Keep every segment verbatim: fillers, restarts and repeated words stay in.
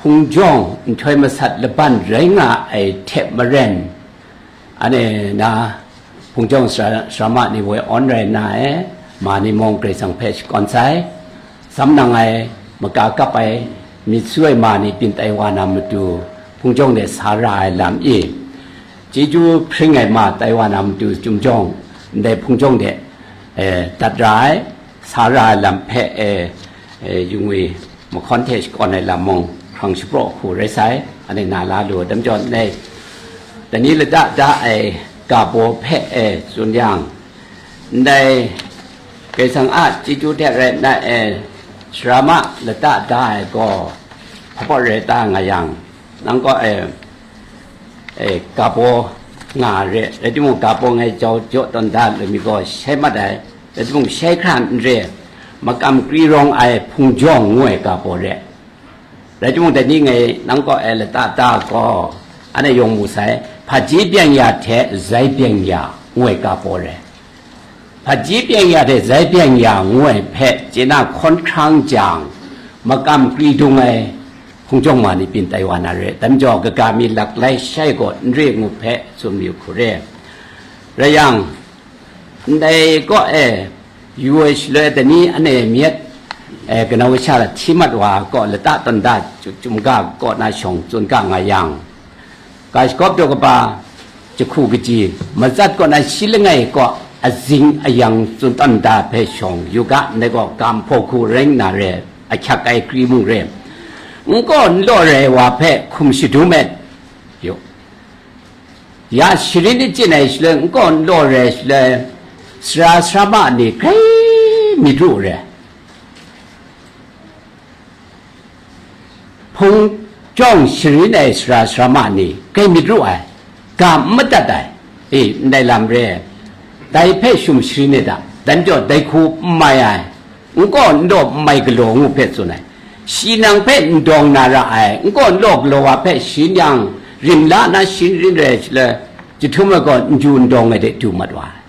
Hpung jawng nhtoi masat laban rai nga ai hte maren, ane na hpung jawng sara, sarama ni woi awn rai na e, ma ni mung Karai Kasang hpe shakawn sai. Tsam nang ai, maka kap ai, myit su ai ma ni byin tai wa na matu, hpung jawng de sa ra ai lam i, chyeju hpring ai ma tai wa na matu, chyum jawng, ndai hpung jawng de, eh, dat ra ai, sa ra ai lam hpe, eh, eh, yu ngwi mahkawn hte shakawn ai lam mung hkrang shapraw hku rai sai, ane na la lu, dam jaw nai, dai ni lata da ai ga baw hpe, eh, tsun yang, ndai Karai Kasang a chyeju hte rai nna, eh, sarama lata da ai gaw, hpa rai ta nga yang, nang gaw, eh, eh, ga baw nga re, rai timung, ga baw ngai jau jaw tawn da lu mi gaw shai mat ai, rai timung, shai hkra n re, makam kri rawng ai hpung jawng ngu ai ga baw re. Rai timung, dai ni ngai nang kaw e lata ta gaw, anhte yawng mu sai, hpaji byeng ya hte zai byeng ya ngu ai ga baw re. Hpaji byeng ya hte zai byeng ya ngu ai hpe chye na hkawn hkrang jang, makam kri dung ai hpung jawng ma ni byin tai wa na re, dai majaw kaga mi laklai shai gaw n re ngu hpe tsun mayu hku re. Rai yang, ndai kaw e yu ai shaloi, dai ni anhte myit, eh, kanau kasha hti mat wa kaw lata tawn da, chyum ga kaw na shawng tsun ga nga yang, ga shagawp daw kaba jahku kaji, matsat kaw na shi langai kaw azing ayang tsun tawn da hpe shawng yu ga, ndai gaw ga nhpaw hku rai nna re, ahkyak ai kri mung re, n kaw n law rai wa hpe hkum shadum et yu. Ya sharin achyin ai shaloi, n kaw n law rai shaloi, sara sarama ni grai myit ru re. Hpung jawng sharin ai sara sarama ni grai myit ru ai, ga n madat ai, e, ndai lam re. Dai hpe shum sharin ai da, dan jaw dai hku n mai ai, n kaw n law n mai galaw ngu hpe tsun ai. Shi nang hpe n dawng na ra ai, n kaw n law galaw wa hpe shi nang rim la na shin rin rai shaloi, jahtum ai gaw n ju n dawng ai de du mat wa ai.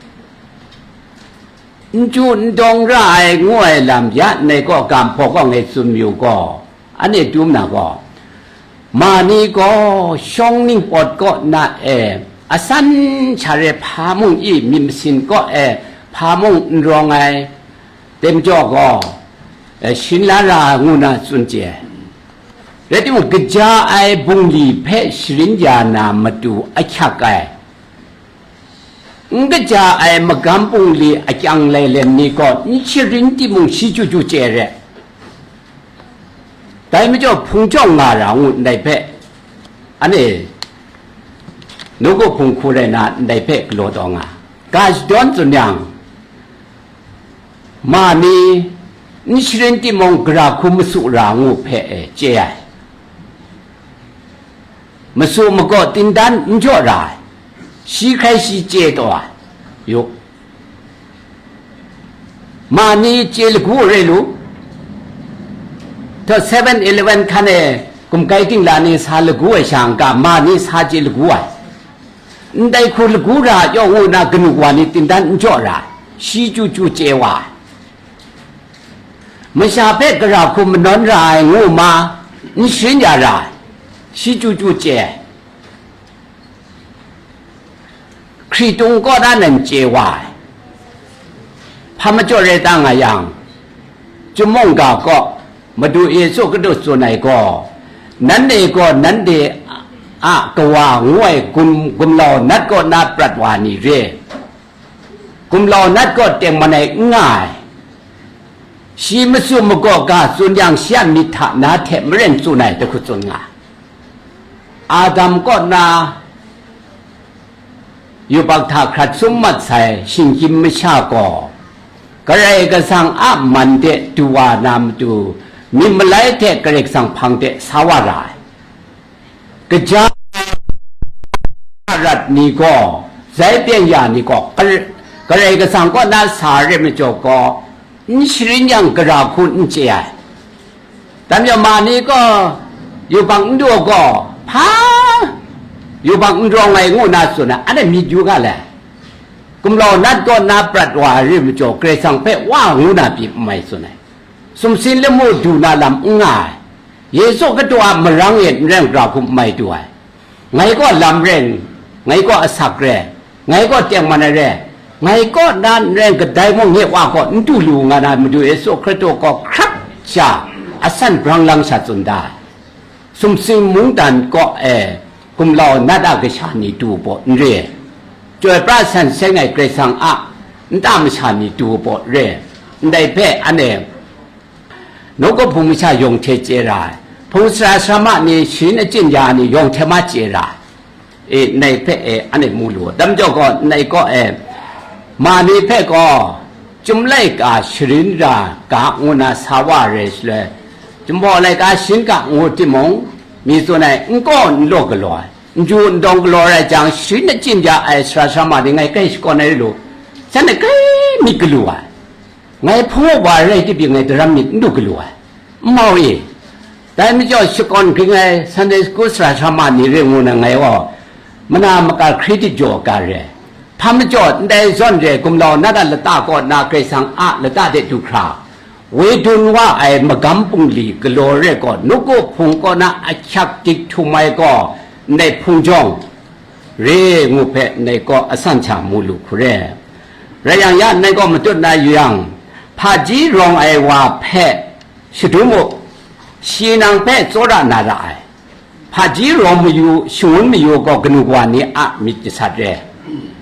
N ju n dawng ra ai ngu ai lam ya nai kaw ga nhpaw kaw ngai tsun mayu gaw, anhte dum na gaw, ma ni gaw shawng ningpawt kaw na e, asan sha re hpa mung i myit masin kaw e hpa mung n rawng ai, dai majaw gaw, eh, shin la ra ngu na tsun chye ai. Rai timung, kaja ai bungli hpe sharin ya na matu ahkyak ai, n kaja ai magam bungli akyang lailem ni gaw n sharin timung, shi chyu chyu chye re. Dai majaw hpung jawng nga ra ngu ndai hpe, anhte nawku hpung hku rai na ndai hpe galaw taw nga. Ga shadawn tsun yang, ma ni n sharin timung, gara hku masu ra ngu hpe e chye ai. Masu magaw tindan n jaw ra ai, shi hkrai shi chye taw ai, yu. Ma ni chye lagu re lu, taw seven eleven hkan e gumkai dingla ni sa lagu ai sha n ga, ma ni sa chye lagu ai, ndai hku lagu ra yaw ngu na kanu wa ni tindan n jaw ra ai, shi chyu chyu chye wa ai. Masha hpe gara hku manawn ra ai ngu ma, n sharin ya ra ai, shi chyu chyu chye ai. Hkritung kaw na nan chye wa ai. Hpa majaw rai ta nga yang, chyum mungga kaw Madu Yesu Hkristu tsun ai gaw, nanhte gaw nanhte a kawa ngu ai gum, gumlau nat kaw na prat wa ni re. Gumlau nat gaw tengman ai n nga ai. Shi masu magaw ga tsun yang, shi a myit hta na hte maren tsun ai, dai hku tsun nga ai. Adam kaw na yubak hta hkrat sum mat sai shinggyim masha gaw, Karai Kasang a man de du wa na matu, myit malai hte Karai Kasang hpang de sa wa ra ai. Kaja rat ni gaw, zai pyen ya ni gaw, Kar-, Karai Kasang kaw na sa re majaw gaw, n sharin yang gara hku n chye ai. Dai majaw ma ni gaw, yubak n du gaw, hpa yubak n rawng ai ngu na tsun ai, anhte myit yu ga le. Gumlau nat kaw na prat wa ai re majaw, Karai Kasang hpe wa ngu na pyi n mai tsun ai. Sumsin lamu du na lam n nga ai. Yesu Hkristu a marang e n rai, gara hku n mai du ai. Ngai kaw lam rai, ngai kaw asak rai, ngai kaw tengman ai rai, ngai kaw na n rai, kadai mung nye wa kaw n du lu nga na Madu Yesu Hkristu kaw hkrap sha asan brang lang sha tsun da ai. Sumsing mungdan kaw e gumlau nat a kasha ni du baw n re, chyoi pra san seng ai Karai Kasang a nta masha ni du baw re, ndai hpe anhte nawku hpung masha yawng hte chye ra ai, hpung sara sarama ni, sharin achyin ya ni yawng hte ma chye ra ai. E, ndai hpe e, anhte mu lu, dam jaw gaw, ndai kaw e, ma ni hpe gaw, Chyum laika sharin ra ga ngu na sa wa re shaloi, Chyum baw laika sharin ga ngu timung, mi tsun ai, n kaw n law galaw ai, n ju n dawng galaw rai jang, sharin achyin ya ai sara sarama ni ngai kai shakawn ai lu, shan ai kai myit galu ai, ngai hpung wa rai timung, ngai daram myit n du galu ai, n mau e. Dai majaw, shakawn ging ai Sunday school sara sarama ni rai ngu na ngai gaw, mana makar hkri di jaw ga re, hpa majaw ndai zawn re, gumlau nat a lata kaw na Karai Kasang a lata de du hkra, woi dun wa ai magam bungli galaw re gaw, nawku hpung kaw na ahkyak dik htum ai gaw, ndai hpung jawng re ngu hpe ndai kaw asan sha mu lu hku re. Rai yang, ya ndai kaw matut na yu yang, hpaji rawng ai wa hpe shadum u, shi nang hpe tsawra na ra ai. Hpaji rawng mayu, shangun mayu gaw kanu kawa ni a myit jasat re,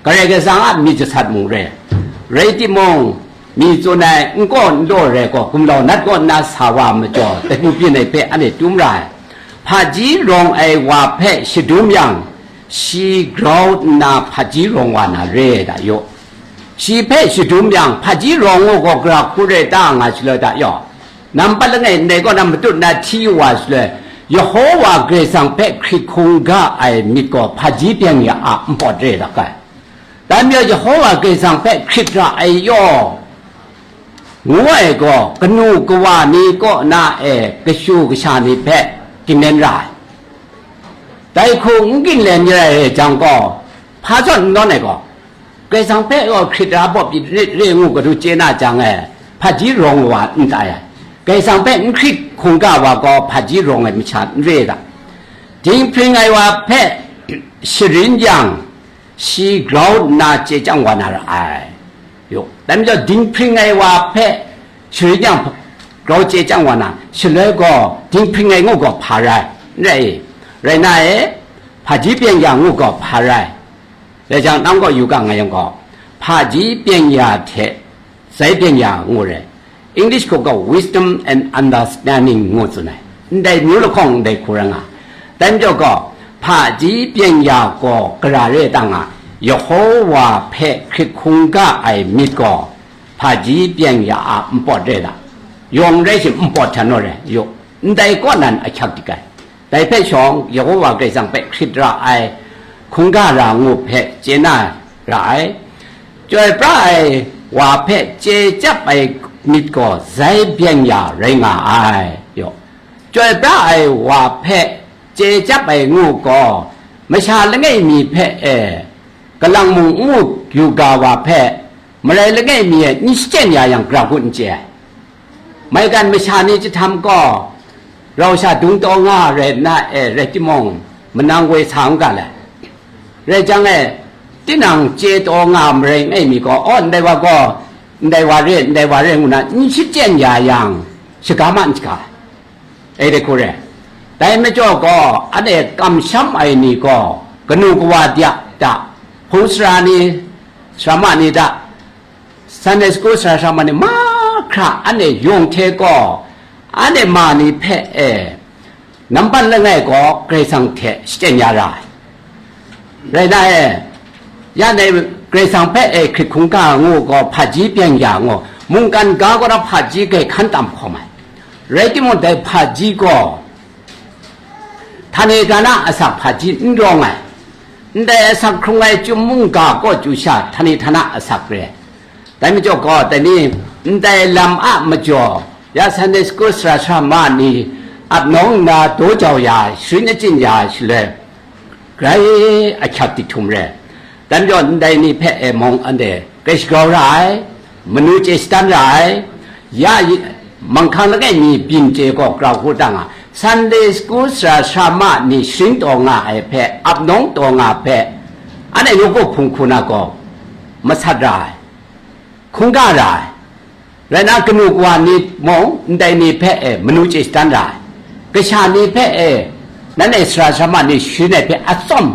Karai Kasang a myit jasat mung re. Rai timung, mi tsun ai, n kaw n law re gaw, gumlau nat kaw nna sa wa majaw, dai hku byin ai hpe anhte dum ra ai. Hpaji rawng ai wa hpe shadum yang, shi grau nna hpaji rawng wa na re da yaw. Shi hpe shadum yang, hpaji rawng u gaw gara hku re ta nga shaloi da yaw. Nampat langai ndai kaw na matut na hti wa shaloi, Yehowa Karai Kasang hpe hkrit hkungga ai myit gaw hpaji byeng ya a npawt re da kai. Dai majaw Yehowa Karai Kasang hpe hkrit ra ai yaw, ngu ai gaw, kanu kawa ni kaw na e kashu kasha ni hpe ginlen ra ai. Dai hku n ginlen rai jang gaw, hpa zawn n nawn ai gaw, Karai Kasang hpe gaw hkrit ra bawp re, re ngu kadu chye na jang e, hpaji rawng wa n tai ai. Karai Kasang hpe n hkrit hkungga wa gaw hpaji rawng ai masha n re da. Dinghpring ai wa hpe sharin yang, shi grau nna chye chyang wa na ra ai. Yaw, dai majaw dinghpring ai wa hpe sharin yang grau chye chyang wa na, shaloi gaw dinghpring ai ngu gaw hpa rai, n rai i? Rai na e, hpaji byeng ya ngu gaw hpa rai. Rai jang, nang gaw yu ga nga yang gaw, hpaji byeng ya hte zai byeng ya ngu re. English hku gaw wisdom and understanding ngu tsun ai. Ndai myu lahkawng ndai hku rai nga. Dai majaw gaw, hpaji byeng ya gaw gara re ta nga, Yehowa hpe hkrit hkungga ai myit gaw, hpaji byeng ya a npawt re da. Yawng rai shi npawt htan naw re, yaw, ndai kaw nan ahkyak dik ai. Dai hpe shawng, Yehowa Karai Kasang hpe hkrit ra ai, hkungga ra ngu hpe chye na ra ai. Chyoi pra ai wa hpe chye chyap ai myit gaw zai byeng ya rai nga ai. Yaw, chyoi pra ai wa hpe chye chyap ai ngu gaw, masha langai mi hpe e, kalang mung n mu yu ga wa hpe, marai langai mi e n shachyen ya yang, gara hku n chye ai. Maigan masha ni chyahtam gaw, rau sha dung taw nga rai nna e, rai timung, manang woi sa n ga le. Rai jang e, tinang chye taw nga marai langai mi gaw, aw, ndai wa gaw, ndai wa re, ndai wa re, ngu na n shachyen ya yang, shaga ma n shaga. E, dai hku re. Dai majaw gaw, anhte kamsham ai ni gaw, kanu kawa de a ta, hpung sara ni, sarama ni ta, Sunday school sara sarama ni mahkra anhte yawng hte gaw, anhte ma ni hpe e, nampat langai gaw Karai Kasang hte shachyen ya ra ai. Rai na e, ya ndai Karai Kasang hpe e hkrit hkungga ngu gaw hpaji byeng ya ngu, mungkan ga gaw na hpaji grai hkan tam hkawm ai. Rai timung, dai hpaji gaw, htani htana asak hpaji n rawng ai, ndai asak hkrung ai chyum mungga kaw chyu sha htani htana asak re. Dai majaw gaw, dai ni ndai lam a majaw, ya Sunday school sara sarama ni ap nawng nna daw jau ya, sharin achyin ya shaloi, grai ahkyak dik htum re. Dai majaw, ndai ni hpe e mung anhte grai shagrau ra ai, manu chye shadan ra ai, ya manghkang langai mi byin chye gaw grau hku ta nga, Sunday school sara sara ma ni sharin taw nga ai hpe, ap nawng taw nga hpe, anhte nawku hpung hku na gaw masat ra ai, hkungga ra ai. Rai nna, kanu kawa ni mung ndai ni hpe e manu chye shadan ra ai. Kasha ni hpe e, nanhte sara sara ma ni sharin ai hpe atsawm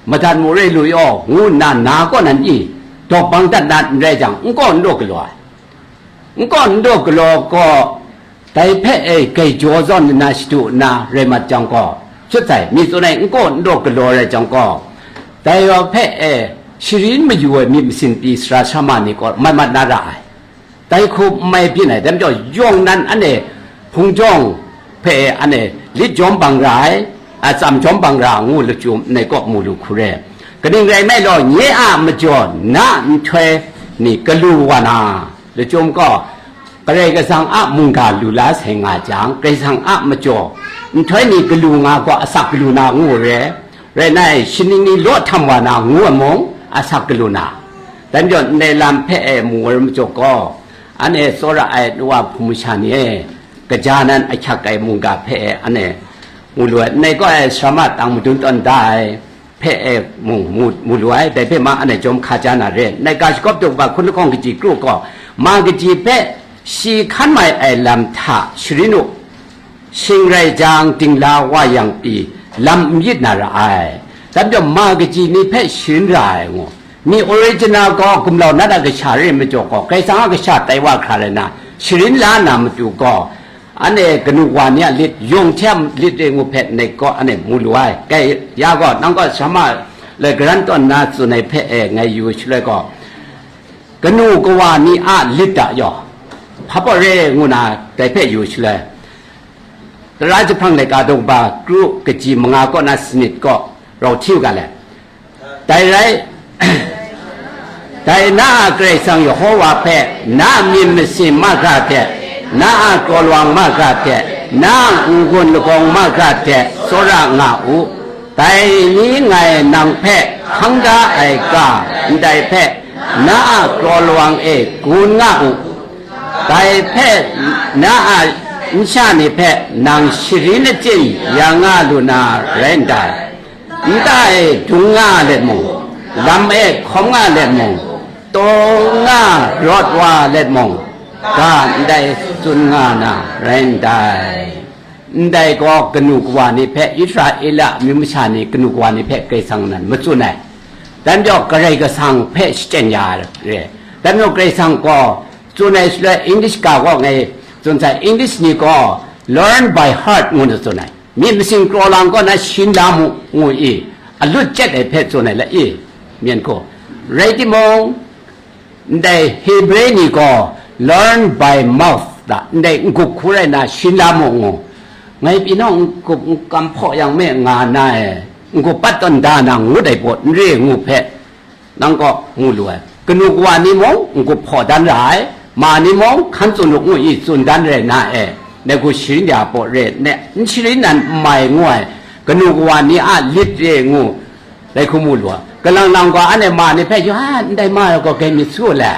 madat mu re lu yaw, ngu nna na kaw nan i dawp bang dat na n rai jang, n kaw n daw galaw ai. N kaw n daw galaw gaw, dai hpe e gaijaw zawn nna shadu nna rai mat jang gaw, chyut sai, mi tsun ai n kaw n daw galaw rai jang gaw, dai wa hpe e sharin mayu ai myit masin pyi sara sara ma ni gaw mat mat na ra ai. Dai hku n mai byin ai, dai majaw yawng nan anhte hpung jawng hpe anhte lit jawm bang ra ai, a, tsam jawm bang ra ngu lachyum ndai kaw mu lu hku re. Kaning rai nme law, nye a majaw na nhtoi ni galu wa na, lachyum gaw, Karai Kasang a mungga lu la sai nga jang, Karai Kasang a majaw nhtoi ni galu nga gaw asak galu na ngu re. Rai nna, shaning ni law htam wa na ngu ai mung, asak galu na. Dai majaw, ndai lam hpe e mu ai majaw gaw, anhte tsawra ai nuwa hpung masha ni e, kaja nan ahkyak ai mungga hpe e anhte mu lu ai, ndai kaw e sara ma tang madun tawn da ai hpe e mung mu, mu lu ai, dai hpe ma anhte jawm hka ja na re. Ndai ga shagawp daw hkun lahkawng kaji kru gaw, ma kaji hpe shi hkan mai ai lam hta sharin u, shing rai jang, dingla wa yang pyi, lam n yit na ra ai. Dai majaw, ma kaji ni hpe sharin ra ai ngu. Mi original gaw gumlau nat a kasha re majaw gaw, Karai Kasang a kasha tai wa hkra rai na, sharin la na matu gaw, anhte kanu wa ni a lit, yawng hte a lit re ngu hpe ndai kaw anhte mu lu ai. Kai ya gaw, nang gaw sara ma lai garan tawn na tsun ai hpe e ngai yu shaloi gaw, kanu kawa ni a lit da yaw, hpa baw re ngu na dai hpe yu shaloi, tara jahprang laika daw ba kru kaji manga kaw na sanit kaw rau hti u ga let. Dai rai, dai na a Karai Kasang Yehova hpe na a myit masin mahkra hte, na a kraw lawang mahkra hte, na a n-gun labawng mahkra hte tsawra nga u. Dai ni ngai nang hpe hkang da ai ga ndai hpe, na a kraw lawang e gun nga u. Dai hpe na a nsha ni hpe nang sharin achyin ya nga lu na rai ndai. Nta e dung nga let mung, lam e hkawm nga let mung, taw nga rawt wa let mung, ga ndai tsun nga na rai ndai. Ndai gaw kanu kawa ni hpe, Israela amyu masha ni kanu kawa ni hpe Karai Kasang nan matsun ai. Dai majaw Karai Kasang hpe shachyen ya ai re. Dai majaw Karai Kasang gaw tsun ai shaloi English ga gaw ngai tsun sai, English ni gaw learn by heart ngu na tsun ai. Myit masin kraw lang kaw na sharin la mu ngu i, alut chyet ai hpe tsun ai la i, myen gaw. Rai timung, ndai Hebre ni gaw learn by mouth da, ndai n-gup hku rai na sharin la mu ngu. Ngai pyi naw n-gup n-kam hpaw yang me nga na e, n-gup pat tawn da na ngut ai pawt n re ngu hpe, nang kaw mu lu ai. Kanu kawa ni mung n-gup hpaw dan ra ai, ma ni mung hkan tsun u ngu i tsun dan rai na e, ngai gaw sharin ya pawt re, ngai n sharin nan n mai ngu ai, kanu kawa ni a lit re ngu, dai hku mu lu ai. Kalang lang gaw anhte ma ni hpe, ya, ndai ma gaw gai myit su le,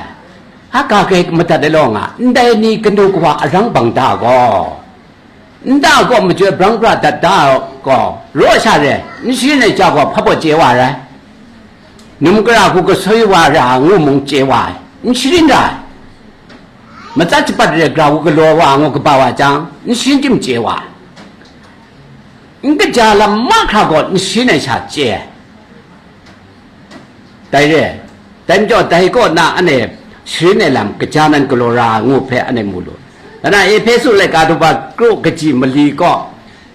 a ga gai madat ai law nga, ndai ni kanu kawa arang bang da gaw, nta gaw majoi brang bra dat da gaw, raw sha re, n sharin ai sha gaw hpa baw chye wa rai. Num kara hku gasoi wa ra ngu mung chye wa ai, n sharin ra ai. Matsat shapat re gara hku galaw wa ngu kaba wa jang, n sharin tim chye wa ai. N kaja lam mahkra gaw n sharin ai sha chye ai. Dai re, dai majaw dai kaw na anhte sharin ai lam kaja nan galaw ra ngu hpe anhte mu lu. Nna Ehpesu laika daw ba kru kaji mali kaw,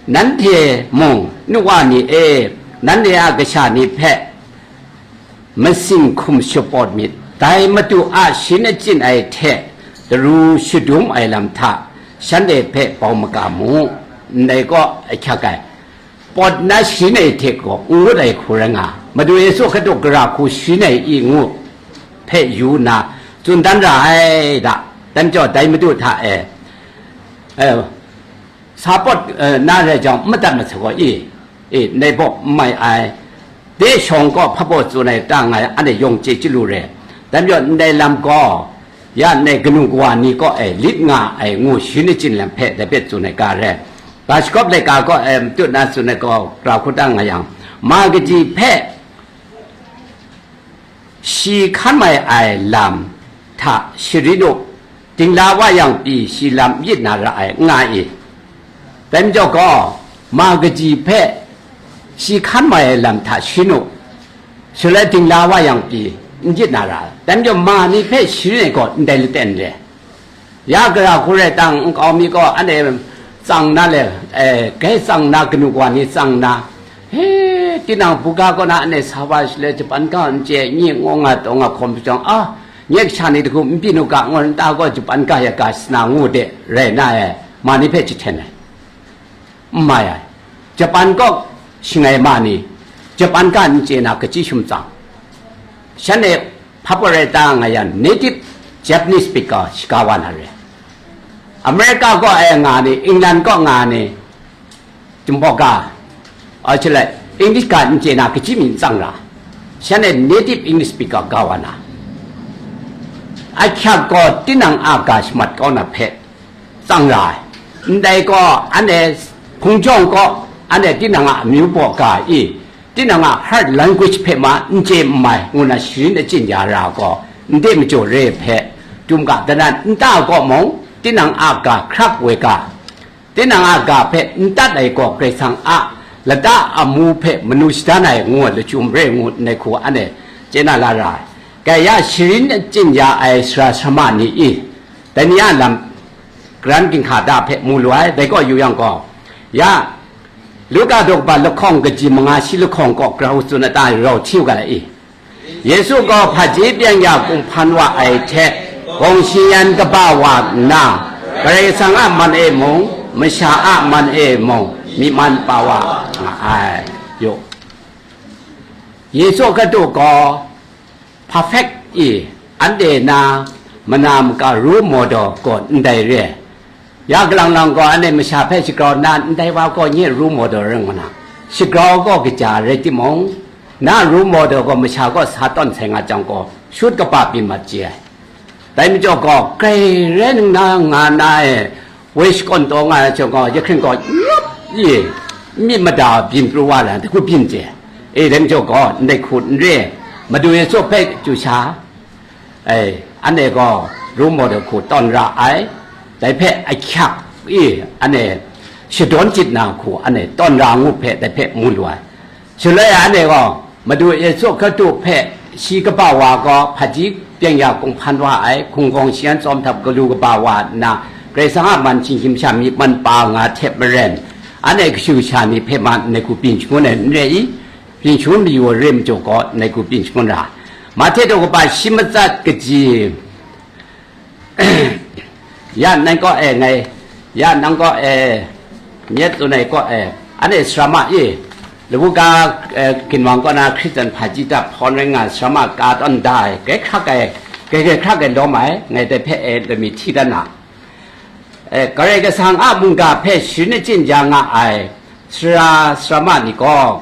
nanhte mung, nu wa ni e, nanhte a kasha ni hpe masing hkum shapawt myit, dai Madu a sharin achyin ai hte daru shadum ai lam hta shanhte hpe bau maga mu, ndai kaw ahkyak ai. Pawt na sharin ai hte gaw n ngut ai hku rai nga, Madu Yesu Hkristu gara hku sharin ai i ngu hpe yu nna tsun dan ra ai da. Dai majaw dai Madu hta e, e, sa pawt, e, na rai jang, n madat masat gaw i, e, ndai baw n mai ai. De shawng kaw hpa baw tsun ai ta nga ai, anhte yawng chye chyalu re. Dai majaw ndai lam gaw, ya ndai kanu kawa ni kaw e lit nga ai ngu sharin achyin lam hpe dai hpe tsun ai ga rai. Ga shagawp laika kaw, em, tut na tsun ai gaw, grau hkru ta nga yang, ma kaji hpe shi hkan mai ai lam hta sharin u, dingla wa yang pyi shi lam n yit na ra ai, n nga i? Dai majaw gaw, ma kaji hpe shi hkan mai ai lam hta sharin u, shaloi dingla wa yang pyi n yit na ra ai. Dai majaw, ma ni hpe sharin ai gaw ndai laten re. Ya gara hku rai tang, nkau mi gaw anhte tsang na le, eh, gai tsang na, kanu kawa ni tsang na, he, tinang buga kaw na anhte sa wa shaloi, Japan ga n chye, nye ngu nga taw nga hkawm jang, a, nye kasha ni hku n byin u ga, ngu nta gaw Japan ga ya ga sna ngu de, rai na e, ma ni hpe jahten ai. N mai ai. Japan kaw shangai ma ni, Japan ga n chye na kachyi shum tsang. Shanhte hpa pawrai ta nga yan, native Japanese speaker shaga wa na re. America kaw e nga ni, England kaw nga ni, Jumbo ga, a, chile, English ga n chye na kachyi mi n tsang ra. Shanhte native English speaker ga wa na. Ahkyak gaw tinang a ga shamat kau na hpe tsang ra ai. Ndai gaw, anhte hpung jawng kaw, anhte tinang a amyu baw ga i, tinang a heart language hpe ma n chye n mai, ngu na sharin achyin ya ra gaw, ndai majaw re hpe, dum ga danan nta kaw mung, tinang a ga hkrak woi ga, tinang a ga hpe n tat ai gaw, Karai Kasang a lata amu hpe manu shadan ai ngu ai lachyum re ngu, ndai hku anhte chye na la ra ai. Kaya sharin achyin ya ai sara sarama ni i, dai ni a lam, Karan ginhka da hpe mu lu ai, dai kaw yu yang gaw, ya, Luka daw kaba lahkawng kaji manga shi lahkawng kaw grau tsun a ta rau hti u ga lai i? Yesu gaw hpaji byeng ya kunghpan wa ai hte, gawng shi yan kaba wa nna, Karai Kasang a man e mung, masha a man e mung, myi man pa wa nga ai. Yu, Yesu Hkristu gaw perfect i, anhte na mana maka role model gaw ndai re. Ya galang lang gaw, anhte masha hpe shagrau nna, ndai wa gaw nye role model rai ngu na, shagrau gaw kaja rai timung, na role model gaw masha kaw sa tawn sai nga jang gaw, shut kaba byin mat chye ai. Dai majaw gaw, grai rai nna nga na e, woi shakawn taw nga ai chyawm gaw, jahkring gaw, nyawp i, myit mada byin pru wa la, dai hku byin chye. E, dai majaw gaw, ndai hku n re, Madu Yesu hpe chyu sha, e, anhte gaw, role model hku tawn ra ai, dai hpe ahkyak i, anhte shadawn chyit na hku, anhte tawn ra ngu hpe, dai hpe mu lu ai. Shaloi anhte gaw, Madu Yesu Hkristu hpe shi kaba wa gaw, hpaji byeng ya kunghpan wa ai, hkungkawng shi yan tsawm htap galu kaba wa nna, Karai Kasang a man hkying hkying sha myi man pa nga hte maren, anhte kashu kasha ni hpe ma ndai hku byin shangun ai n re i? Byin shangun mayu ai re majaw gaw, ndai hku byin shangun ra. Mahte daw kaba shi matsat kaji, ya nang kaw e ngai, ya nang kaw e, myit tsun ai kaw e, anhte sara ma i, lawu ga, eh, ginwang kaw na Hkristu hpaji dap hpawn rai nga sara ma ka tawn da ai, grai hkrak ai, grai grai hkrak ai lawm ai, ngai dai hpe e lami hti dan na. Eh, Karai Kasang a mungga hpe sharin achyin ya nga ai sara sara ma ni gaw,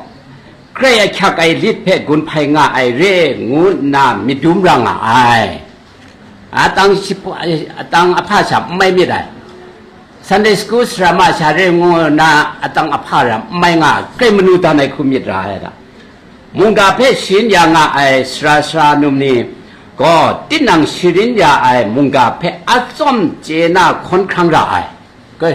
Karai ahkyak ai lit hpe gun hpai nga ai re ngu nna myit dum ra nga ai. Atang ship-, atang ahpa sha n mai myit ai. Sunday school sara ma sha re ngu nna atang ahpa ram n mai nga ai, grai manu dan ai hku myit ra ai da. Mungga hpe sharin ya nga ai sara sara num ni gaw, tinang sharin ya ai mungga hpe atsawm chye na hkawn hkrang ra ai. Grai,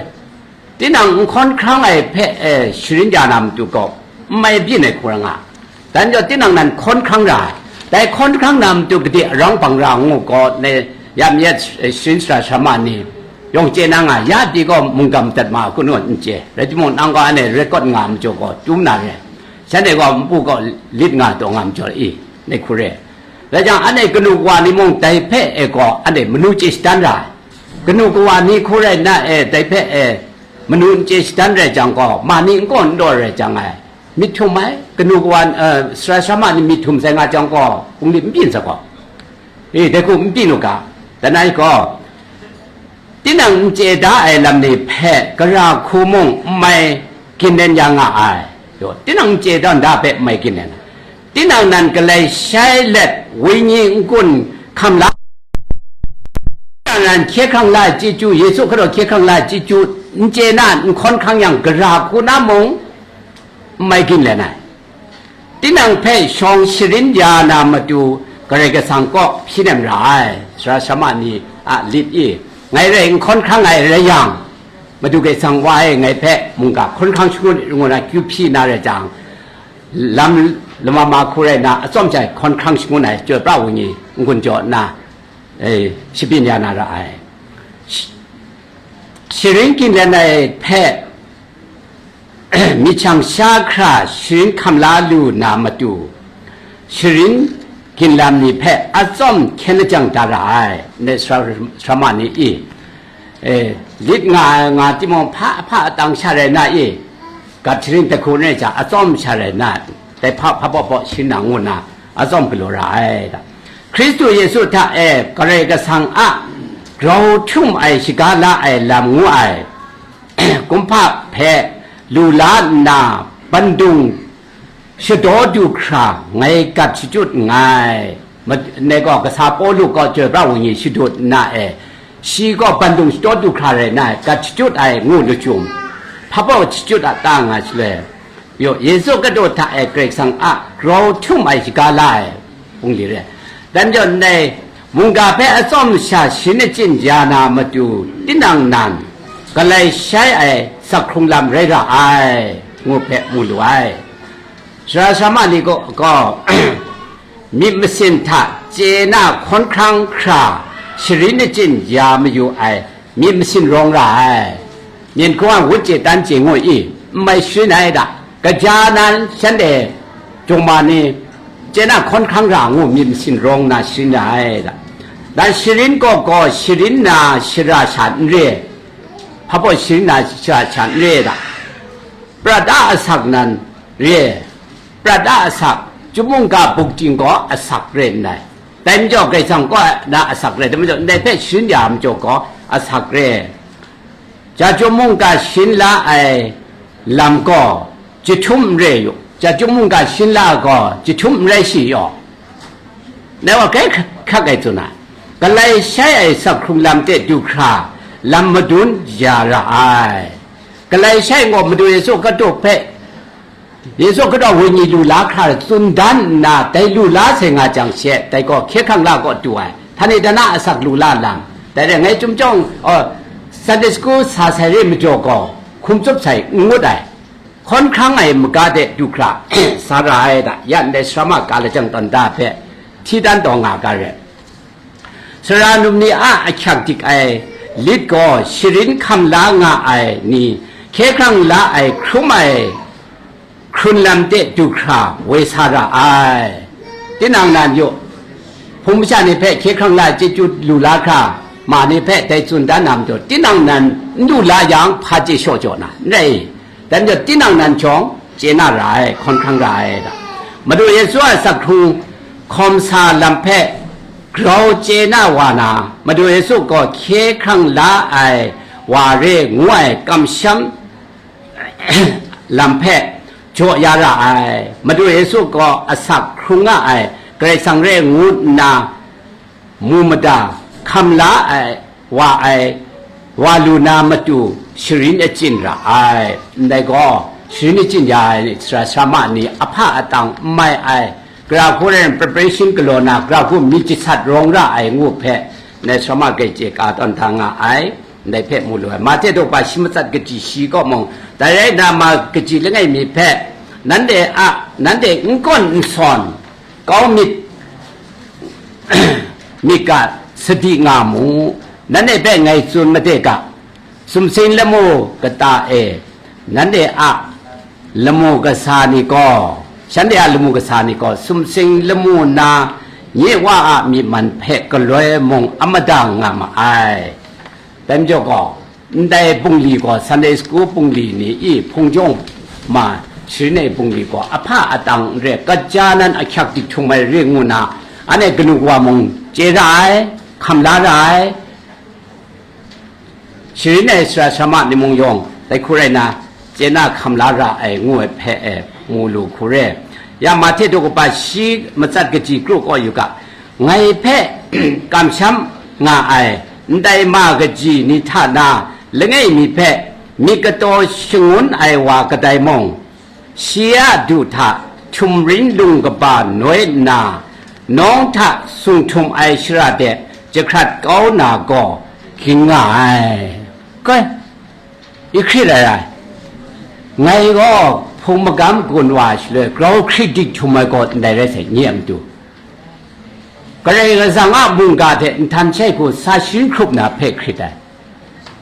tinang n hkawn hkrang ai hpe, eh, sharin ya na matu gaw, n mai byin ai hku ra nga. Dan jaw, tinang nan hkawn hkrang ra ai. Dai hkawn hkrang na matu gade arang bang ra ngu gaw, ne, ya myit, eh, sharin sara sara ma ni yawng chye na nga, ya pyi gaw mungga madat ma hku nu n chye. Rai timung, nang gaw anhte record nga majaw gaw, dum na re. Shanhte gaw npu gaw lit nga taw nga majaw i, ndai hku re. Rai jang, anhte kanu kawa ni mung dai hpe e gaw, anhte manu chye shadan ra ai. Kanu kawa ni hku rai nna e, dai hpe e, manu n chye shadan rai jang gaw, ma ni n kaw n daw rai jang ai, myit htum ai, kanu kawa, eh, sara sara ma ni myit htum sai nga jang gaw, hpung lit n byin sa gaw, e, dai hku n byin u ga, langai gaw, tinang n chye da ai lam ni hpe gara hku mung n mai gindin ya nga ai. Yaw, tinang n chye da nda hpe n mai gindin. Tinang nan galai shai let, wenyi n-gun hkam la, tinang nan hkye hkrang la ai chyeju, Yesu hkra hkye hkrang la ai chyeju, n chye na, n hkawn hkrang yang, gara hku na mung n mai gin let ai. Tinang hpe shawng sharin ya na matu Karai Kasang kaw hpyi nem ra ai, sara sarama ni a lit i, ngai rai n hkawn hkrang ai rai yang, Madu Karai Kasang wa e ngai hpe mungga hkawn hkrang shangun ngu na kyu hpyi na rai jang, lam lama ma hku rai na, atsawm jai hkawn hkrang shangun ai Chyoi pra Wenyi n-gun jaw nna, e, shabyin ya na ra ai. Sh-, sharin ginlen ai hpe, myit shang sha hkra sharin hkam la lu na matu, sharin ginlam ni hpe atsawm hkyen lajang da ra ai, ndai sara-, sarama ni i, e, lit nga ai nga timung, hpa hpa atang sha rai na i, gat sharin dahku rai hta atsawm sha rai na, dai hpa hpa baw baw sharin na ngu na, atsawm galaw ra ai da. Hkristu Yesu hta e Karai Kasang a grau htum ai shaga la ai lam ngu ai, kumhpa hpe lu la nna, bandung shadaw du hkra ngai gat shachyut nngai. Ma-, ne gaw, kasa Pawlu gaw Chyoi pra Wenyi shadut nna e, shi gaw bandung shadaw du hkra rai nna, gat shachyut ai ngu lachyum, hpa baw shachyut a ta nga shaloi, yaw, Yesu Hkristu hta e Karai Kasang a grau htum ai shaga la ai, bungli re. Dan jaw ndai mungga hpe atsawm sha sharin achyin ya na matu, tinang nan, galai shai ai sakhkrung lam rai ra ai, ngu hpe mu lu ai. Sara sarama ni gaw, gaw myit masin hta chye na hkawn hkrang hkra sharin achyin ya mayu ai myit masin rawng ra ai. Myen hkawng a wut chye tan chye ngu i, n mai sharin ai da, kaja nan shanhte jawng ma ni chye na hkawn hkrang ra ngu myit masin rawng na sharin ra ai da. Dan sharin gaw gaw sharin na shara sha n re, hpa baw sharin na shara sha n re da. Prat a asak nan re, prat a asak, chyum mungga buk ting gaw asak re nngai. Dai majaw Karai Kasang kaw na asak re, dai majaw ndai hpe sharin ya majaw gaw asak re. Ja chyum mungga sharin la ai lam gaw jahtum n re yu, ja chyum mungga sharin la gaw jahtum n rai shi yaw. Dai wa kai hkak ai tsun ai, galai shai ai sakhkrung lam de du hkra lam madun ya ra ai. Galai shai gaw Madu Yesu Hkristu hpe, Yesu Hkristu a wenyi lu la hkra tsun dan nna, dai lu la sai nga jang she, dai gaw hkye hkrang la kaw du ai, htani dana asak lu la lam, dai rai ngai, Chyum Chyawng, oh, Sunday school sa sai re majaw gaw, hkum tsup sai n ngut ai, hkawn hkrang ai maga de du hkra sa ra ai da, ya ndai sarama ka lajang tawn da hpe hti dan taw nga ga ret. Sara num ni a ahkyak dik ai lit gaw sharin hkam la nga ai ni, hkye hkrang la ai hkrum ai hkrun lam de du hkra woi sa ra ai. Tinang nan yu, hpung masha ni hpe hkye hkrang la ai chyeju lu la hkra, ma ni hpe dai tsun dan na majaw, tinang nan n lu la yang, hpa chye shaw jaw na, n rai. Dan jaw, tinang nan jawng chye na ra ai, hkawn hkrang ra ai da. Madu Yesu a sakhkrung hkawm sa lam hpe grau chye na wa na, Madu Yesu gaw hkye hkrang la ai wa re ngu ai kamsham lam hpe jaw ya ra ai. Madu Yesu gaw asak hkrung nga ai Karai Kasang re ngu nna, mu mada hkam la ai, wa ai, wa lu na matu sharin achyin ra ai. Ndai gaw, sharin achyin ya ai sara sarama ni ahpa atang n mai ai, gara hku rai preparation galaw na, gara hku myit jasat rawng ra ai ngu hpe, ndai sarama grai chye ka tawn hta nga ai. Ndai hpe mu lu ai. Mahte daw ba shi matsat kaji shi kaw mung, dai rai nna ma kaji langai mi hpe, nanhte a, nanhte n kawn n sawn, kau myit myit ga sadi nga mu, nanhte hpe ngai tsun made ga, sumsing lamu kata e, nanhte a lamu kasa ni gaw, shanhte a lamu kasa ni gaw, sumsing lamu na nye wa a myi man hpe galoi mung a mada nga ma ai. Dai majaw gaw, ndai bungli gaw, Sunday school bungli ni i hpung jawng ma sharin ai bungli gaw, ahpa atang n re, kaja nan ahkyak dik htung mai re ngu na, anhte kanu kawa mung chye ra ai, hkam la ra ai, sharin ai sara sarama ni mung yawng, dai hku rai na, chye na hkam la ra ai ngu ai hpe e, mu lu hku re. Ya Mahte daw kaba shi matsat kaji kru kaw yu ga, ngai hpe kamsham nga ai ndai ma kaji ni hta na langai mi hpe Myit kataw shangun ai wa kadai mung, shi a du hta htumring lung kaba noi nna, nawng hta sung htum ai shara de jahkrat kau na gaw ging nga ai. Kai, i hkrit ai rai. Ngai gaw hpung magam gun wa shaloi, grau hkrit dik htum ai gaw ndai rai sai, nye a matu. Karai kasang a mungga hte nhtan shai hku sa shin hkrup na hpe hkrit ai.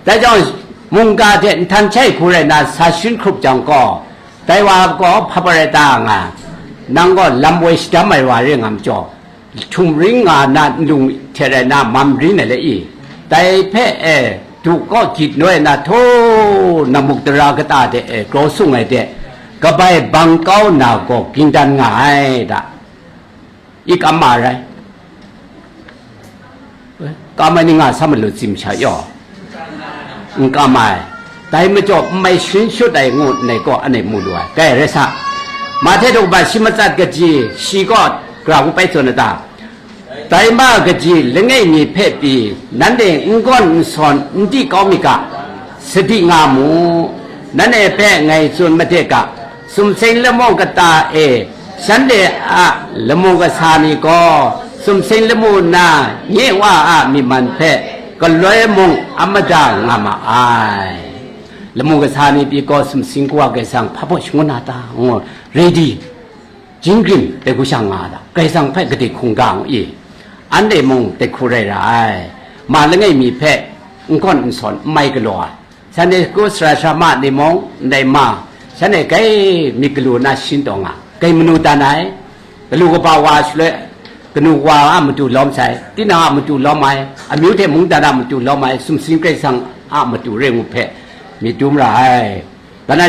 Dai jang, mungga hte nhtan shai hku rai na sa shin hkrup jang gaw, dai wa gaw hpa pa rai ta nga, nang gaw lam woi shadam ai wa re nga majaw, htumring nga na nlung hte rai na mam rin ai le i, dai hpe e du kaw gyit noi na htaw, namuk tara kata de e grau sung ai de, kabai bang kau na gaw ging dan nga ai da. I kam ma rai? Kam ai ni nga sa malu tsim sha yaw. N kam ai. Dai majaw n mai sharin shut ai ngu nnai gaw anhte mu lu ai. Kai rai sa. Mahte daw ba shi matsat kaji shi gaw gra ngu pai tsun ai ta? Dai ma kaji langai mi hpe pyi nanhte n gawn n sawn n di kau mi ga, sadi nga mu. Nanhte hpe ngai tsun made ga, sumsing lamu kata e, shanhte a lamu kasa ni gaw, sumsing lamu na nye Wa a myi man hpe galoi mung a mada nga ma ai. Lamu kasa ni pyi gaw, sumsing Kawa Karai Kasang hpa baw shangun na ta? Ngu, ready, jingrim dai hku sha nga da, Karai Kasang hpe gade hkungga ngu i, anhte mung dai hku rai ra ai. Ma langai mi hpe n gawn n sawn n mai galaw ai. Shanhte hku sara sara ma ni mung ndai ma, shanhte gai myit galu na shin taw nga, gai manu dan ai, galu kaba wa shaloi, kanu wa a matu lawm sai, tinang a matu lawm ai, amyu hte mungdan a matu lawm ai, sumsing Karai Kasang a matu re ngu hpe myit dum ra ai. Kana,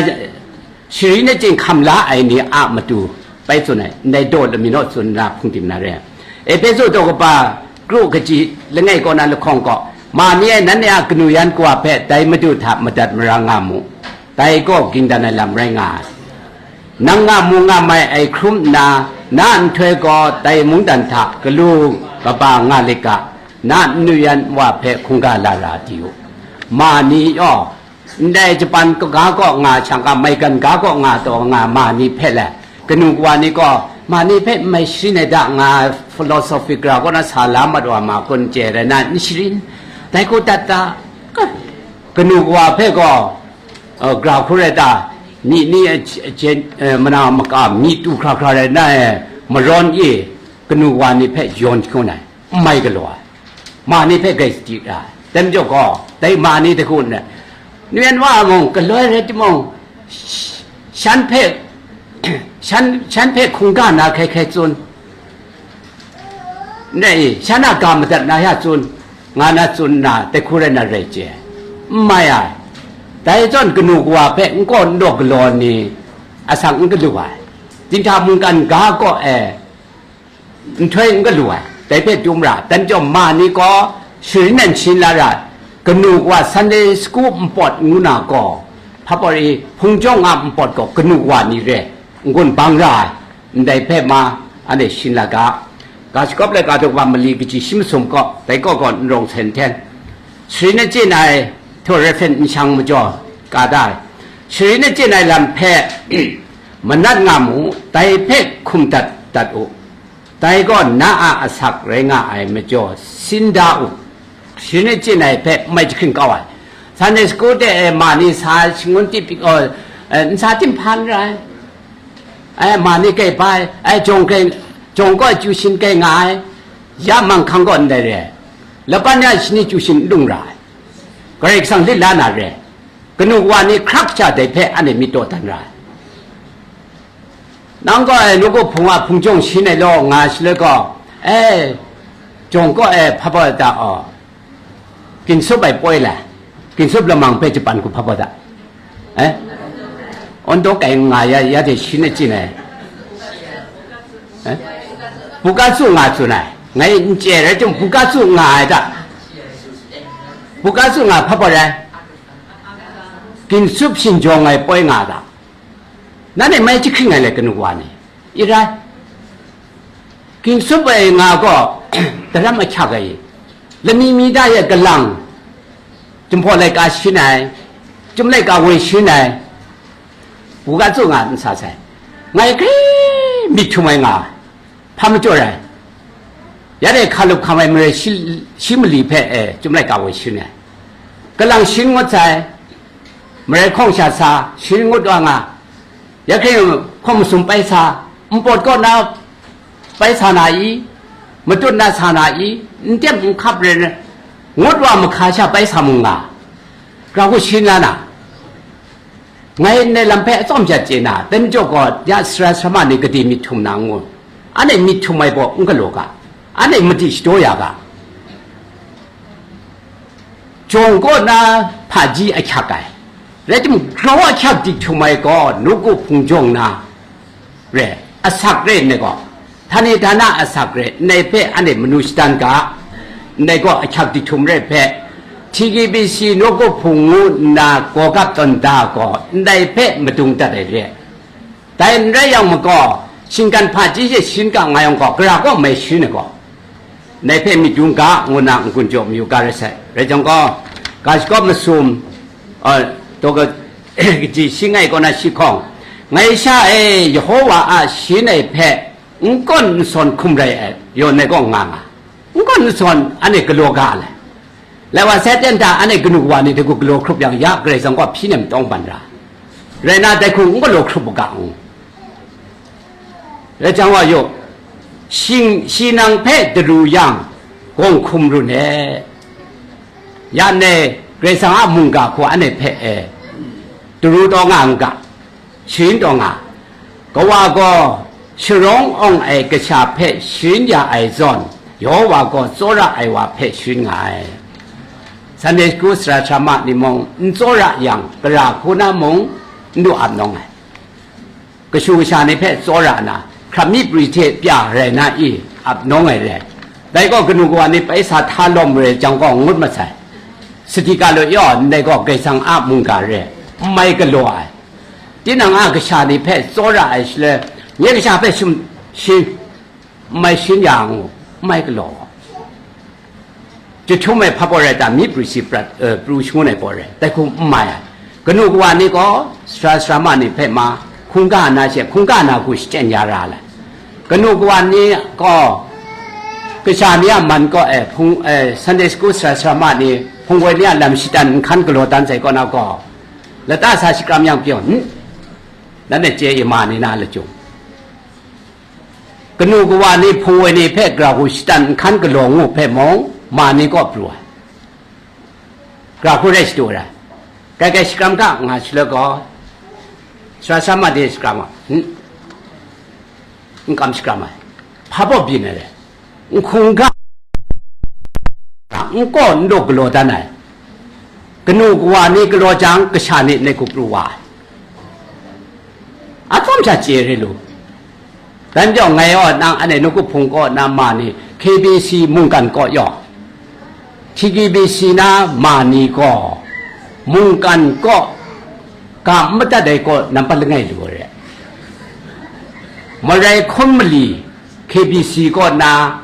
sharin achyin hkam la ai ni a matu pai tsun ai, ndai daw lamyi naw tsun nna hpung tim na re. Ehpesu daw kaba kru kaji langai kaw na lahkawng gaw, ma ni e, nanhte a kanu yan kawa hpe dai Madu hta madat mara nga mu, dai gaw ging dan ai lam rai nga ai. Nang nga mu nga mai ai hkrum nna, na nhtoi gaw dai mungdan hta galu kaba nga lit ga, na nnu yan wa hpe hkungga la ra di u. Ma ni yaw, ndai Japan kaga kaw nga shang ga, maigan ga kaw nga taw nga ma ni hpe le, kanu kawa ni gaw, ma ni hpe n mai sharin ai da nga, philosophy gara kaw na sa la mat wa ma kun chye rai na, n sharin, dai hku dat ta, kanu kawa hpe gaw, uh, gara hku rai ta, myi ni, uh, jen, uh, mana maka myi tu hkra hkra rai na e, marawn e, kanu kawa ni hpe yawn shangun ai. N mai galaw ai, ma ni hpe gai sadi ra ai. Dai majaw gaw, dai ma ni dai hku nna, nu yan wa mung, galoi rai timung, shan hpe, shan, shan hpe hkungga na hkrai hkrai tsun, ndai e, shan a ga madat na ya tsun, nga na tsun nna, dai hku rai na rai chye ai. N mai ai. Dai zawn kanu kawa hpe n kaw n daw galaw ni, asak n galu ai. Dinghta mungkan ga kaw e, nhtoi n galu ai, dai hpe dum ra, dan chyawm ma ni gaw sharin nan shin la ra, kanu kawa Sunday school npawt ngu na gaw, hpa pawt i hpung jawng a npawt gaw kanu kawa ni re, n-gun bang ra ai, ndai hpe ma, anhte shin la ga. Ga shakawp laika daw kaba mali kaji shi masum kaw, dai kaw gaw n rawng sen hten, sharin achyin ai htaw refen n shang majaw ka da ai, sharin achyin ai lam hpe manat nga mu, dai hpe hkum dat dat u. Dai gaw na a asak rai nga ai majaw sin da u. Sharin achyin ai hpe mai jahkring kau ai. Sunday school de e ma ni sa shangun tip, oh, eh, nsa tim hpan rai. Ai, ma ni kai bai, ai, jawng kai, jawng gaw chyu shin kai nga ai. Ya mang hkang gaw ndai re. Laban ya shani chyu shin n lung ra ai. Karai Kasang lit la na re. Kanu kawa ni hkrak sha dai hpe anhte myit taw dan ra ai. Nang gaw, e, nawku hpung a hpung jawng shin ai law, nga shaloi gaw, e, jawng kaw e hpa baw da aw, ginsup ai poi lai, ginsup lamang hpe japan hku hpa baw da. E? Awn daw kai nga ya, ya de shin ai chyin ai. E? Bukatsu nga tsun ai. Ngai n chye rai timung, bukatsu nga ai ta? Bukatsu nga hpa baw rai? Ginsup shinjawng ai poi nga ta? Nanhte mai jahkring ai le kanu wa ni? I rai. Ginsup ai nga gaw, daram ahkyak ai, lami mi da e kalang, Jinghpaw laika shin ai, Chyum laika woi shin ai, buga tsu nga nsa sai, ngai hkre myit htum ai nga, hpa majaw ai, ya dai hka lup hkam ai marai shi, shi mali hpe e, Chyum laika woi shin ai, kalang shin ngut sai, marai hkawng sha sa, shin ngut wa nga, ya hkre hkawng masum pai sa, npawt kaw na pai sa na i, matut na sa na i, n tep n hkap ren, ngut wa mahka sha pai sa mung nga, grau hku shin la na, ngai ndai lam hpe atsawm sha chye na, dai majaw gaw, ya sara sarama ni gade myit htum na n ngu, anhte myit htum ai baw n galaw ga, anhte madi shadaw ya ga, jawng kaw na hpaji ahkyak ai, rai timung, grau ahkyak di htum ai gaw, nawku hpung jawng na, re, asak re nme gaw, htani htana asak re, ndai hpe anhte manu shadan ga, ndai gaw ahkyak di htum re hpe, T K B C nawku hpung ngu nna gawgap tawn da gaw, ndai hpe madung dat ai re. Dai n rai yang magaw, shinggan hpaji she shin ga nga yang gaw, gara gaw mai shin ai gaw, ndai hpe myit dung ga, ngu nna n-gun jaw mayu ga rai sai. Rai jang gaw, ga shakawp masum, a, taw ga, kaji shi ngai kaw na shi hkawng, ngai sha e, Yehova a shin ai hpe n kawn n sawn hkum rai ai, yawn ai kaw nga nga, n kawn n sawn anhte galaw ga ai. Lai wa sai ten hta anhte kanu kawa ni hte gaw galaw hkrup yang, ya Karai Kasang gaw hpyi nem tawng ban ra, rai na, dai hku n galaw hkrup u ga ngu. Rai jang wa yu, shing, shi nang hpe daru yang, gawng hkum run e. Ya ndai Karai Kasang a mungga hku anhte hpe e, daru taw nga n ga, sharin taw nga, kawa gaw sharawng awng ai kasha hpe sharin ya ai zawn, Yehova gaw tsawra ai wa hpe sharin nga ai. Sunday school sara sarama ni mung n tsawra yang, gara hku na mung n du ap nawng ai. Kashu kasha ni hpe tsawra na, hkrap mi pri hte pya rai na i, ap nawng ai re. Dai gaw kanu kawa ni bai sa hta lawm rai jang gaw ngut masai. Sadi ga law yaw, ndai gaw Karai Kasang a mungga re, n mai galaw ai. Tinang a kasha ni hpe tsawra ai shaloi, nye kasha hpe shum, shi, n mai shin ya ngu, n mai galaw. Chyahtum ai hpa pawt rai ta, mi pru si prat, eh, pru shangun ai pawt rai, dai hku n mai ai. Kanu kawa ni gaw, sara sarama ni hpe ma, hkungga na she, hkungga na hku shachyen ya ra ai. Kanu kawa ni gaw, kasha ni a man kaw e, hpung, eh, Sunday school sara sarama ni, hpung woi ni a lam shatan n hkan galaw dan sai kaw na gaw, lata sa shakram yang pyaw, n, nanhte chye e ma ni na lachyum. Kanu kawa ni hpung woi ni hpe gara hku shatan n hkan galaw ngu hpe mung, ma ni kaw pru ai. Gara hku rai shadu ai. Kai kai shakram ga nga shaloi gaw, sara sarama de shakram ai, n, n kam shakram ai. Hpa baw byin ai re. N hkungga, n kaw n daw galaw dan ai. Kanu kawa ni galaw jang, kasha ni ndai hku pru wa ai. Atsawm sha chye re lu. Dan jau ngai yaw nang anhte nawku hpung kaw na ma ni, K B C mungkan kaw yaw, T K B C na ma ni gaw, mungkan kaw ga n madat ai kaw nampat langai lu ai re. Marai hkun mali K B C kaw na,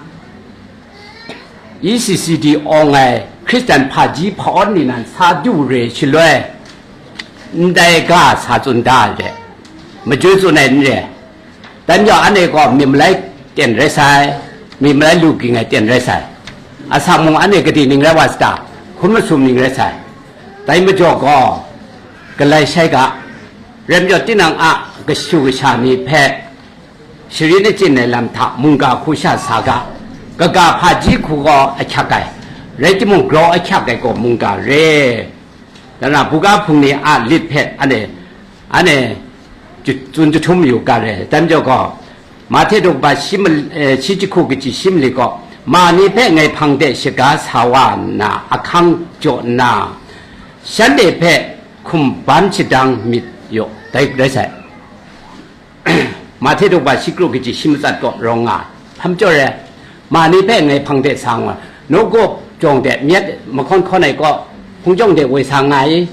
E C C D awng ai Hkristan hpaji hpa-awn ni nan sa du re shaloi, ndai ga sa tsun da ai re, majoi tsun ai n re. Dai majaw anhte gaw myit malai ten rai sai, myit malai lu ging ai ten rai sai. Asak mung anhte gade ning rai wa sa ta, hkun masum ning rai sai. Dai majaw gaw, galai shai ga, rai majaw tinang a kashu kasha ni hpe, sharin achyin ai lam hta mungga hku sha sa ga, kaga hpaji hku gaw ahkyak ai, rai timung, grau ahkyak ai gaw mungga re. Dan na, buga hpung ni a lit hpe anhte, anhte ju-, tsun jahtum yu ga re. Dan jau gaw, Mahte daw kaba shi mal-, eh, shi jahku kaji shi mali gaw, ma ni hpe ngai hpang de shaga sa wa nna, ahkang jaw nna, shanhte hpe hkum ban shadang myit yaw, dai rai sai. Mahte daw kaba shi kru kaji shi matsat kaw rawng nga ai. Hpa majaw re, ma ni hpe ngai hpang de sa nga, nawku jawng de myit mahkawn hkawn ai kaw, hpung jawng de woi sa nga i,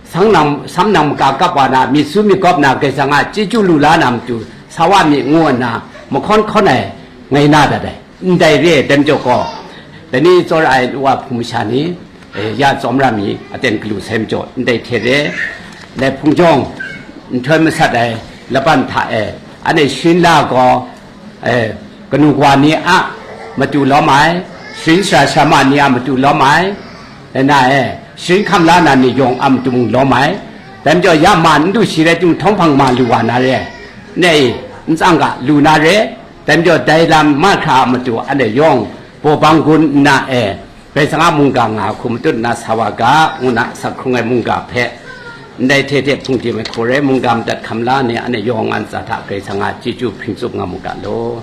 sang nang, sam nang maka kap wa na, myit su myit gawp na, Karai Kasang a chyeju lu la na matu sa wa myit ngu nna, mahkawn hkawn ai ngai na dat ai. Ndai re ai, dai majaw gaw, dai ni tsawra ai wa hpung masha ni, E, ya tsawmra mi aten galu sai majaw, ndai hte re, lai hpung jawng nhtoi masat ai laban hta e, anhte sharin la gaw, e, kanu kawa ni a matu lawm ai, sharin sara sara ma ni a matu lawm ai, e, na e, sharin hkam la na ni yawng a matu mung lawm ai, dai majaw ya ma n du shi rai timung, htawng hpang ma lu wa na re, ne e, n tsang ga lu na re, dai majaw dai lam mahkra a matu anhte yawng baw bang gun nna e, Karai Kasang a mungga nga hku matut nna sa wa ga, ngu na asak hkrung ai mungga hpe, ndai hte hte hpungdim ai hku rai mungga madat hkam la ni, anhte yawng a ntsa hta Karai Kasang a chyeju hpring tsup nga mu ga law.